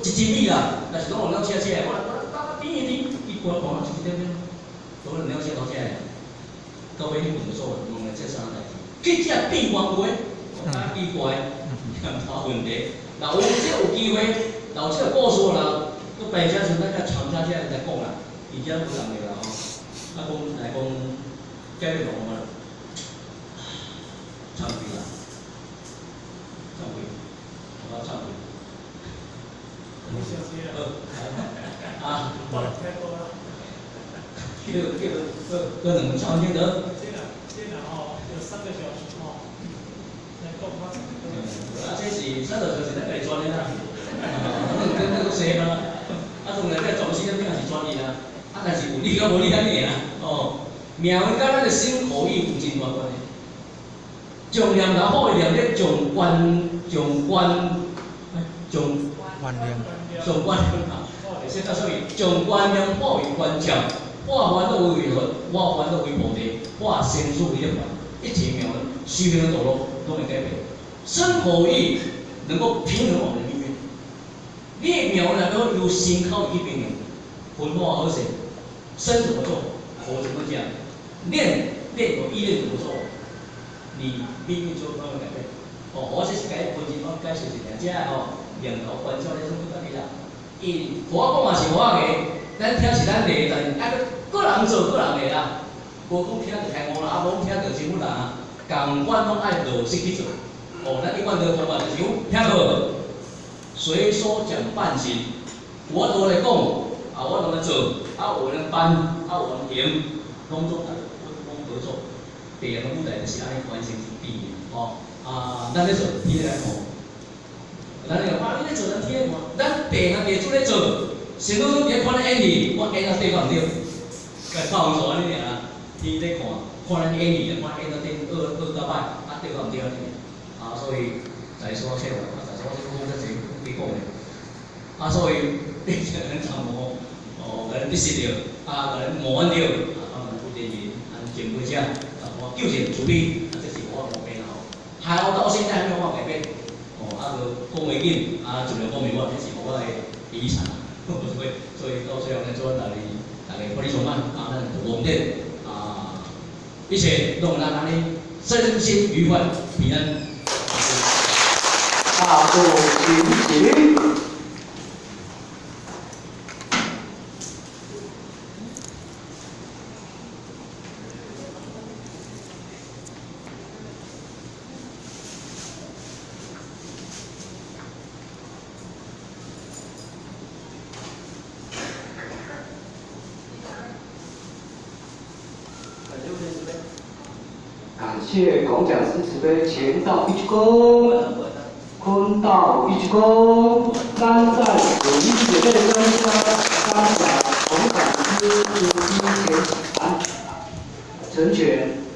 一支米啦，但是攏用了车车，我我甜的甜，伊规盘一点点，都用了车头车的。到尾彼本所问了这三个代志，去遮变冤话，较奇怪，念头问题。若有这有机会，若有这个故事啦，阁白遮时咱甲参加遮来讲啦，而且无人个啦吼。啊，讲来讲，改变落嘛，忏悔啦，忏悔，我忏悔。啊，叫叫阁两三钟得。这啦吼，有3个小时吼，来讲较长。啊，这是3个小时咱家己专的啦，啊，那那个西嘛，啊，当然这装饰咱也是专业啦，啊，但是有你佮无你安尼尔，哦，命运佮咱的心口意有真大关系。将念头化为念咧，将观将观将观念，将观念啊，会使到所以将观念化为观照，化烦恼为佛，化烦恼为菩提，化生死为涅槃，一切妙修行的道路拢会改变。身口意能够平衡我们的命运。你的妙能够由心口意去平衡，分化好势，身怎么做，口怎么讲，念念有意念怎么做，你命运就慢慢改变。哦，我这是解分析，我解释一下，这吼念头观照咧，种家己啦。伊我讲嘛是我个，咱听是咱的，但是爱个人做个人的啦。无讲听就开悟啦，啊无讲听就成佛啦，仝款拢爱落实去做。哦，咱一贯的方法就是讲听好，随说讲办行，我都来讲，啊，我都来做，啊，有人办，啊，有人行，拢总大家分工合作。第二个舞台就是按呢完成一变的，哦，啊，咱咧做，天咧来看。咱咧讲，啊，你咧做，咱天咧看，咱地啊地主咧做，神老拢伫咧看咱演戏，我演到底我毋对，共拍分数按呢尔啦，天咧看，看咱演戏，看演到底好好甲歹，啊对我毋对按呢尔。啊，所以在所切啊，在所这讲遮济，加讲的。啊，所以你很惨哦，哦，共咱得失著，啊，共咱磨着，啊，咱负责人，咱前辈者，啊，我救济慈悲，啊，这是我毛病吼。还好到现在还没有办法改变，哦，啊，阁讲袂紧，啊，尽量讲袂我，这是我的遗产。所以到最后呢，做大家大家福利充满，啊，咱就无点，啊，一切拢咱按呢身心愉快，平安。大步行行。感谢孔讲师慈悲，前道一鞠躬，坤道一鞠躬，三赞有一姐妹专家，三甲孔讲师慈悲前传成全。